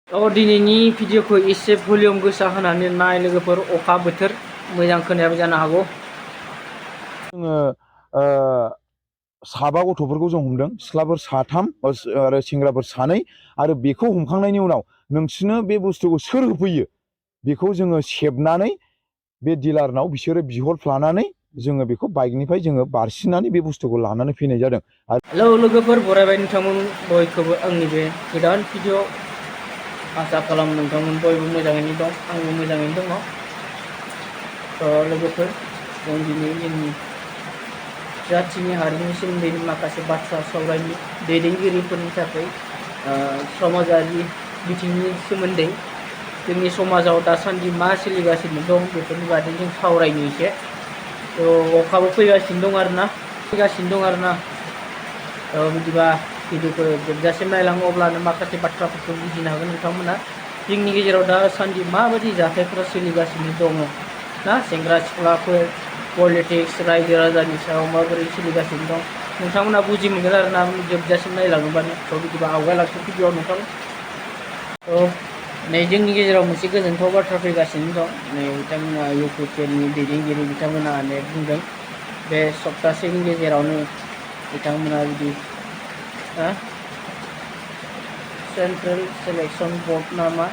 दिनैनि भिडिअखौ एसे भलिउम गोसा होनानै नाय लोगोफोर अखा बोथोर मोजां खोनायाबो जानो हागौ। जोङो साबा गथ'फोरखौ जों हमदों, सिख्लाफोर साथाम आरो सेंग्राफोर सानै, आरो बेखौ हमखांनायनि उनाव नोंसोरनो बे बुस्थुखौ सोर होफैयो बेखौ जोङो सेबनानै बे डिलारनाव बिसोरो बिहरफ्लानानै जोङो बेखौ बाइकनिफ्राय जोङो बारसिननानै बे बुस्थुखौ लानानै फैनाय जादों। हेलौ लोगोफोर, बरायबाय नोंथांमोन बयखौबो आंनि बे गोदान भिडिअ। आसा खालाम नोंथांमोन बयबो मोजाङैनो दं, आंबो मोजाङैनो दङ। लोगोफोर, जों दिनै जोंनि जाथिनि हारिनि सोमोन्दै माखासे बाथ्रा सावरायनि, दैदेनगिरिफोरनि थाखाय समाजारि बिथिंनि सोमोन्दै जोंनि समाजाव दासान्दि मा सोलिगासिनो दं बेफोरनि बादै जों सावरायनो एसे। अखाबो फैगासिनो दं आरोना बिदिबा भिडिअखौ जोबजासिम नायलाङो, अब्लानो माखासे बाथ्राफोरखौ बुजिनो हागोन नोंथांमोना। जोंनि गेजेराव दासान्दि माबायदि जाथायफोरा सोलिगासिनो दङ ना, सेंग्रा सिख्लाफोर, पलिटिक्स, रायजो राजानि सायाव माबोरै सोलिगासिनो दं नोंथांमोना बुजि मोनगोन आरोना जोबजासिम नायलाङोबानो। बिदिबा आवगायलांसै भिडिअआव नोंथां। नै जोंनि गेजेराव मोनसे गोजोनथाव बाथ्रा फैगासिनो दं। नै बिथांमोना इउपिपिएलनि दैदेनगिरि बिथांमोना बुंदों बे सप्तासेनि गेजेरावनो बिथांमोना बिदि सेन्ट्रेल सिलेक्सन बर्ड नामा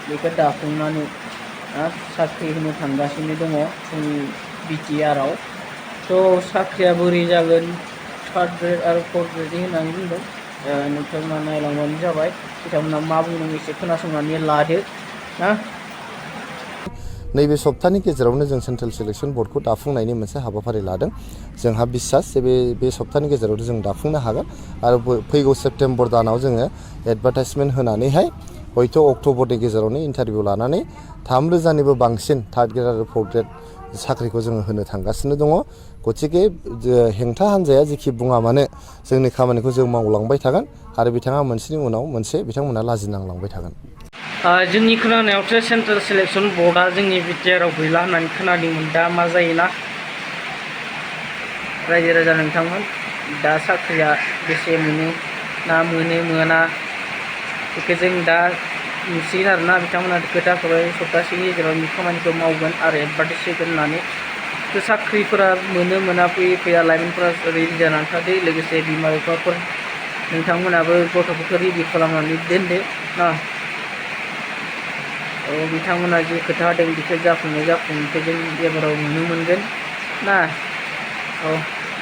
बेखौ दाफुंनानै साख्रि होनो थांगासिनो दङ जोंनि BTR आव। साख्रिया बोरै जागोन, थार्ड ग्रेड आरो फर्थ ग्रेडनि होननानै बुंदों। नोंथांमोना नायलांबानो जाबाय बिथांमोना मा बुंदों एसे खोनासंनानै लादो ना। नैबे सप्तानि गेजेरावनो जों सेन्ट्रेल सिलेक्सन बर्डखौ दाफुंनायनि मोनसे हाबाफारि लादों। जोंहा बिसास जे बे सप्तानि गेजेरावनो जों दाफुंनो हागोन, आरो फैगौ सेप्तेम्बर दानाव जोङो एडभार्टाइजमेन्ट होनानैहाय हयथ' अक्ट'बरनि गेजेरावनो इन्टारभिउ लानानै 3,000निबो बांसिन थार्ड ग्रेड आरो फर्थ ग्रेड साख्रिखौ जोङो होनो थांगासिनो दङ। गतिके हेंथा हान्जाया जेखि बुङा मानो जोंनि खामानिखौ जों मावलांबाय थागोन, आरो बिथाङा मोनसेनि उनाव मोनसे बिथांमोना लाजिनांलांबाय थागोन। जोंनि खोनानायावथ' सेन्ट्रेल सिलेक्सन बर्डआ जोंनि BTR आव गैला होननानै खोनादोंमोन। दा मा जायोना रायजो राजा नोंथांमोन, दा साख्रिया बेसे मोनो ना मोना बेखौ जों दा नुसिगोन आरोना। बिथांमोना खोथा होबाय सप्तासेनि गेजेराव खामानिखौ मावगोन आरो एडभार्टाइज होगोन होननानै। साख्रिफोरा मोनो मोना फैया लाइमोनफोरा रेडि जानानै थादो, लोगोसे बिमा बिफाफोर नोंथांमोनाबो गथ'फोरखौ रेडि खालामनानै दोनदो ना। बिथांमोना जे खोथा होदों बेखौ जाफुंनायखौ जों एबाराव नुनो मोनगोन ना।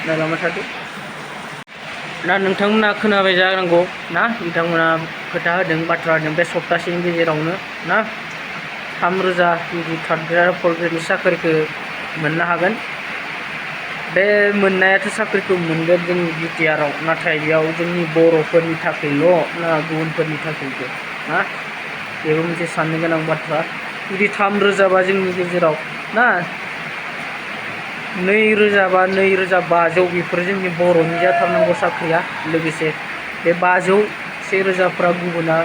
नायलांबाय थादो ना। नोंथांमोना खोनाबाय जानांगौ ना, बिथांमोना खोथा होदों, बाथ्रा होदों बे सप्तासेनि गेजेरावनो ना 3,000 बिदि थार्ड ग्रेड आरो फर्थ ग्रेडनि साख्रिखौ मोननो हागोन। बे मोननायाथ' साख्रिखौ मोनगोन जोंनि BTR आव, नाथाय बेयाव जोंनि बर'फोरनि थाखायल' ना गुबुनफोरनि थाखायबो ना, बेबो मोनसे साननो गोनां बाथ्रा। जुदि 3,000 बा जोंनि गेजेराव ना 2,000 बा 2,500 बेफोर जोंनि बर'नि जाथारनांगौ साख्रिया। लोगोसे बे 500 1,000फोरा गुबुना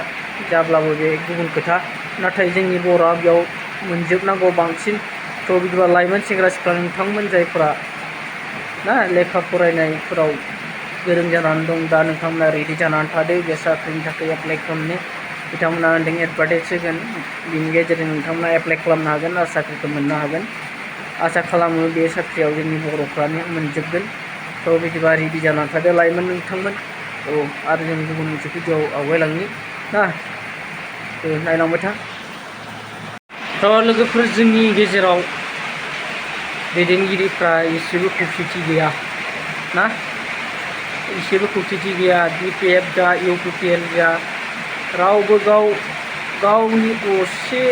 जाब्लाबो बे गुबुन खोथा, नाथाय जोंनि बर'आ बेयाव मोनजोबनांगौ बांसिन। बिदिबा लाइमोन सेंग्रा सिख्ला नोंथांमोन जायफोरा ना लेखा फरायनायफोराव गोरों जानानै दं, दा नोंथांमोना रेडि जानानै थादो बे साख्रिनि थाखाय एप्लाइ खालामनो। बिथांमोना होनदों एडभार्टाइज होगोन, बिनि गेजेरजों नोंथांमोना एप्लाइ खालामनो हागोन आरो साख्रिखौ मोननो हागोन। आसा खालामो बे साख्रियाव जोंनि बर'फ्रानो मोनजोबगोन। बिदिबा रेडि जानानै थादो लाइमोन नोंथांमोन। आरो जों गुबुन मोनसे भिडिअआव आवगायलांनि ना, नायलांबाय था। लोगोफोर, जोंनि गेजेराव दैदेनगिरिफ्रा एसेबो खौसेथि गैया ना, एसेबो खौसेथि गैया। BPF जा UPPL जा रावबो गावनि असे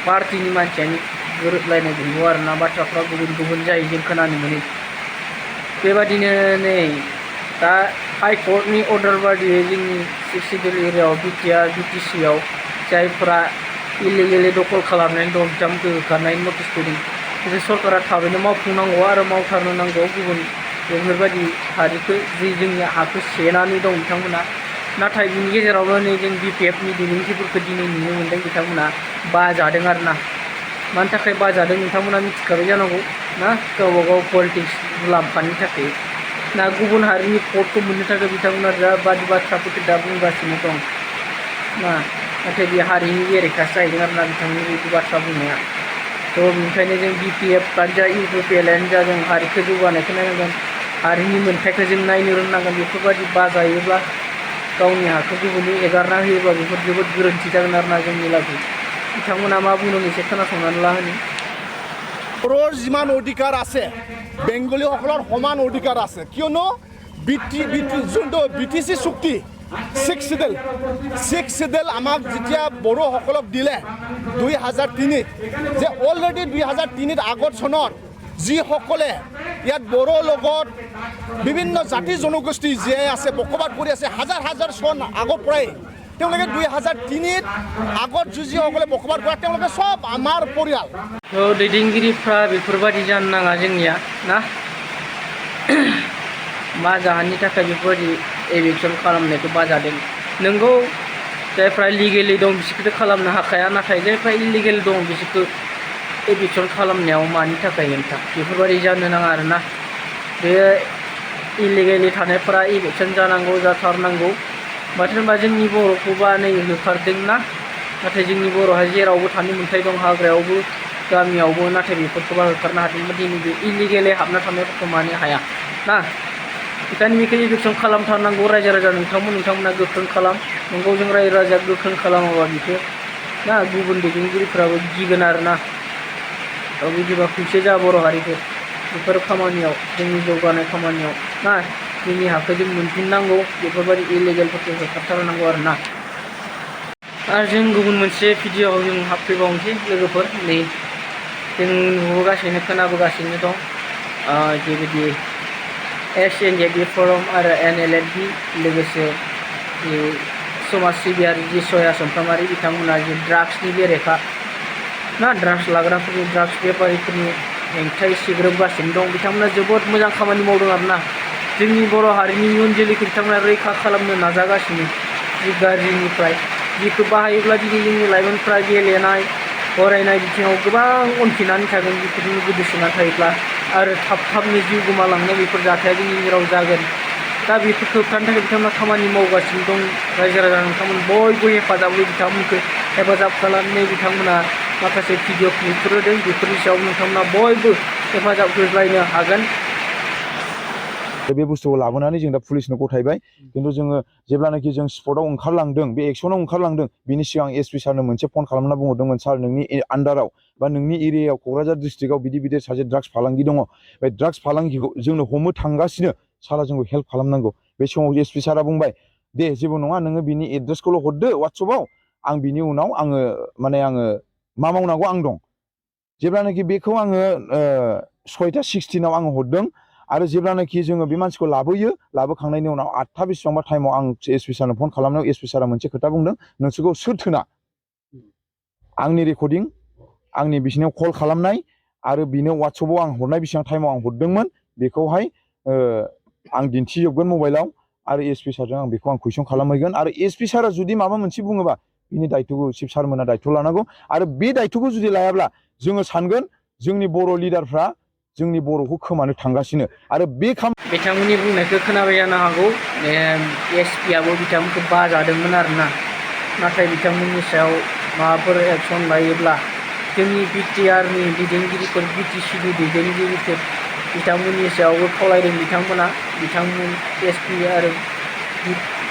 पार्टिनि मानसियानो गोरोबलायनाय गैया आरोना। बाथ्राफ्रा गुबुन गुबुन जायो जों खोनानो मोनो। बेबादिनो नै दा हाइकर्टनि अर्डार बादियै जोंनि 6th सिडिउल एरियायाव BTR BTC आव जायफोरा इलिगेलि दखल खालामनानै दं बिथांमोनखौ होखारनायनि नटिस फैदों। बिसोर सरकारा थाबैनो मावफुंनांगौ आरो मावथारनो नांगौ गुबुन बेफोरबायदि हारिखौ जि जोंनि हाखौ सेनानै दं बिथांमोना। नाथाय बिनि गेजेरावनो नै जों BPFनि दैदेनगिरिफोरखौ दिनै नुनो मोन्दों, बिथांमोना बाजादों आरोना। मानि थाखाय बाजादों नोंथांमोना मिथिखाबाय जानांगौ ना, गावबा गाव पलिटिक्स मुलाम्फानि थाखाय ना, गुबुन हारिनि भटखौ मोननो थाखाय बिथांमोना दा बादि बाथ्राफोरखौ दा बुंगासिनो दं ना। नाथाय बे हारिनि बेरेखासो जाहैदों आरोना बिथांमोननि बिदि बाथ्रा बुंनाया। थ' बेनिखायनो जों BTFआनो जा UPPLआनो जा जों हारिखौ जौगानायखौ नायनांगोन, हारिनि मोन्थाइखौ जों नायनो रोंनांगोन। बेफोरबायदि बाजायोब्ला गावनि हाखौ गुबुननो एगारना होयोब्ला बेफोर जोबोद गोरोन्थि जागोन आरोना जोंनि लागै। बिथांमोना मा बुंदों एसे खोनासंनानै ला होनि। বড়োৰ যিমান অধিকাৰ আছে বেংগলীসকলৰ সমান অধিকাৰ আছে, কিয়নো যোনটো BTC চুক্তি 6 চিডেল আমাক যেতিয়া বড়োসকলক দিলে 2003 যে অলৰেডি 2003 আগত চনত যিসকলে ইয়াত বড়োৰ লগত বিভিন্ন জাতি জনগোষ্ঠী জীয়াই আছে, বসবাস কৰি আছে হাজাৰ হাজাৰ চন আগৰ পৰাই, তেওঁলোকে 2003 আগত যিসকলে বসবাস কৰে তেওঁলোকে সব আমাৰ পৰিয়াল। थ' दैदेनगिरिफ्रा बेफोरबायदि जानो नाङा जोंनिया ना। मा जाहोननि थाखाय बेफोरबायदि एभिक्सन खालामनायखौ बाजादों। नोंगौ जायफ्रा लिगेलि दं बिसोरखौथ' खालामनो हाखाया, नाथाय जायफ्रा इलिगेल दं बिसोरखौ एभिक्सन खालामनायाव मानि थाखाय हेंथा, बेफोरबायदि जानो नाङा आरोना। बे इलिगेलि थानायफोरा एभिक्सन जानांगौ, जाथारनांगौ। मानो होनबा जोंनि बर'खौबा नै होखारदोंना, नाथाय जोंनि बर'हा जेरावबो थानो मोन्थाय दं, हाग्रायावबो गामियावबो, नाथाय बेफोरखौबा होखारनो हादोंमोन। दिनै बे इलिगेलि हाबना थानायफोरखौ मानो हाया ना। बेखायनो बेखौ एभिक्सन खालामथारनांगौ। रायजो राजा नोंथांमोना गोख्रों खालाम। नंगौ जों रायजो राजा गोख्रों खालामाबा बेखौ ना गुबुन दैदेनगिरिफ्राबो गिगोन आरोना। बिदिबा खौसे जा बर' हारिखौ बेफोर खामानियाव, जोंनि जौगानाय खामानियाव ना जोंनि हाखौ जों मोनफिननांगौ। बेफोरबायदि इलिगेलफोरखौ होखारथारनांगौ आरोना। आरो जों गुबुन मोनसे भिडिअ'आव जों हाबफैबावनोसै लोगोफोर। नै जों नुबोगासिनो खोनाबोगासिनो दं जेबायदि SNJB फरम आरो NLFB लोगोसे समाज सिबियारि जिसया समफ्रामारि बिथांमोना जे ड्राग्सनि बेरेखा ना, ड्राग्स लाग्राफोरनि, ड्राग्स बेफारिफोरनि हेंथायै सिग्रोबगासिनो दं। बिथांमोना जोबोद मोजां खामानि मावदों आरोना। जोंनि बर' हारिनि इयुन जोलैखौ बिथांमोना रैखा खालामनो नाजागासिनो जि गाज्रिनिफ्राय, जिखौ बाहायोब्ला दिनै जोंनि लाइमोनफ्रा गेलेनाय फरायनाय बिथिङाव गोबां उनफिननानै थागोन। बेफोरजों गोदोसोनानै थायोब्ला आरो थाबनो जिउ गोमालांनाय बेफोर जाथाया जोंनि गेजेराव जागोन। दा बेफोरखौ होबथानो थाखाय बिथांमोना खामानि मावगासिनो दं। रायजो राजा नोंथांमोन बयबो हेफाजाब होयो, बिथांमोनखौ हेफाजाब खालामनो बिथांमोना माखासे भिडिअ क्लिपफोर होदों। बेफोरनि सायाव नोंथांमोना बयबो हेफाजाब होलायनो हागोन। बे बुस्थुखौ लाबोनानै जों दा पुलिसनो गथायबाय। खिन्थु जोङो जेब्लानाखि जों स्पटआव ओंखारलांदों, बे एक्सनाव ओंखारलांदों, बिनि सिगां SP सारनो मोनसे फन खालामना बुंहरदोंमोन, सार नोंनि आन्डाराव बा नोंनि एरियायाव क'क्राझार डिस्ट्रिक्टआव बिदि सासे ड्राग्स फालांगि दङ, बे ड्राग्स फालांगिखौ जोंनो हमनो थांगासिनो, सारा जोंखौ हेल्प खालामनांगौ। बे समाव SP सारा बुंबाय, दे जेबो नङा, नोङो बिनि एड्रेसखौल' हरदो वाट्सएपआव, आं बिनि उनाव आङो मा मावनांगौ आं दं। जेब्लानाखि बेखौ आङो 6:16 आङो हरदों आरो जेब्लानाखि जोङो बे मानसिखौ लाबोयो, लाबोखांनायनि उनाव 8टा बेसेबांबा टाइमाव आं SP सारनो फन खालामनायाव SP सारा मोनसे खोथा बुंदों, नोंसोरखौ सोर थोना आंनि रेकर्डिं, आंनि बिसिनाव कल खालामनाय आरो बिनो वाट्सएपआव आं हरनाय बेसेबां टाइमाव आं हरदोंमोन बेखौहाय आं दिन्थिजोबगोन मबाइलाव, आरो SP सारजों आं बेखौ आं कुइसन खालामहैगोन। आरो SP सारा जुदि माबा मोनसे बुङोबा बिनि दायथ'खौ शिब सारमोना दायथ' लानांगौ। आरो बे दायथ'खौ जुदि लायाब्ला जोङो सानगोन जोंनि बर' लिडारफ्रा जोंनि बर'खौ खोमानो थांगासिनो। आरो बे बिथांमोननि बुंनायखौ खोनाबाय जानो हागौ। SPआबो बिथांमोनखौ बाजादोंमोन आरोना। नाथाय बिथांमोननि सायाव माबाफोर एक्सन लायोब्ला जोंनि BTRनि दैदेनगिरिफोर, BTCनि दैदेनगिरिफोर बिथांमोननि सायावबो खावलायदों बिथांमोन SP आरो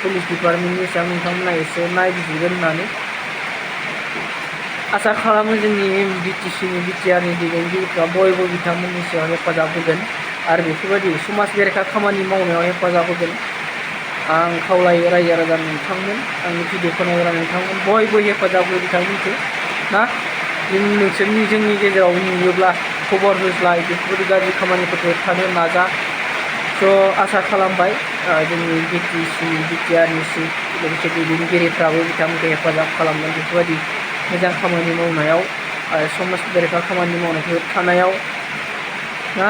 पुलिस डिपार्टमेन्टनि सायाव नोंथांमोना एसे नायबिजिरगोन होननानै आसा खालामो। जोंनि BTCनि BTRनि दैदेनगिरिफ्रा बयबो बिथांमोननि सायाव हेफाजाब होगोन आरो बेफोरबायदि समाज बेरेखा खामानि मावनायाव हेफाजाब होगोन। आं खावलायो रायजो राजा नोंथांमोन, आंनि भिडिअ खोनाग्रा नोंथांमोन बयबो हेफाजाब हो बिथांमोनखौ ना। नोंसोरनि जोंनि गेजेराव नुयोब्ला खबर होज्लाय, बेफोरबायदि गाज्रि खामानिफोरखौ होबथानो नाजा। स' आसा खालामबाय जोंनि BTCनि BTRनि लोगोसे दैदेनगिरिफ्राबो बिथांमोनखौ हेफाजाब खालामगोन बेफोरबायदि मोजां खामानि मावनायाव आरो समाज बेरेखा खामानि मावनायखौ होबथानायाव ना।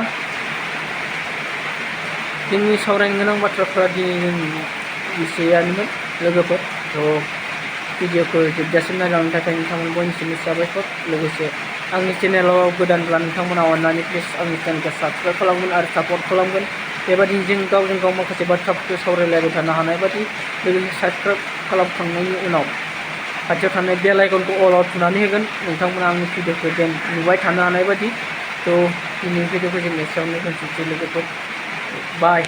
जोंनि सावरायनो गोनां बाथ्राफ्रा दिनै जोंनि एसेयानोमोन लोगोफोर। थ' भिडिअखौ जोबजासिम नायलांनो थाखाय नोंथांमोन बयनिसिम साबायखर। लोगोसे आंनि चेनेलाव गोदानब्ला नोंथांमोना अननानै प्लिज आंनि चेनेलखौ साबस्क्राइब खालामगोन आरो सापर्ट खालामगोन। बेबायदिनो जों गावजों गाव माखासे बाथ्राफोरखौ सावरायलायबाय थानो हानाय बायदि। लोगोसे साबस्क्राइब खालामखांनायनि उनाव खाथियाव थानाय बेल आइकनखौ अलाव थुनानै होगोन नोंथांमोना आंनि भिडिअखौ जेन नुबाय थानो हानाय बायदि थ' दिनैनि भिडिअखौ जों एसेयावनो दोनथ'नोसै लोगोफोर बाय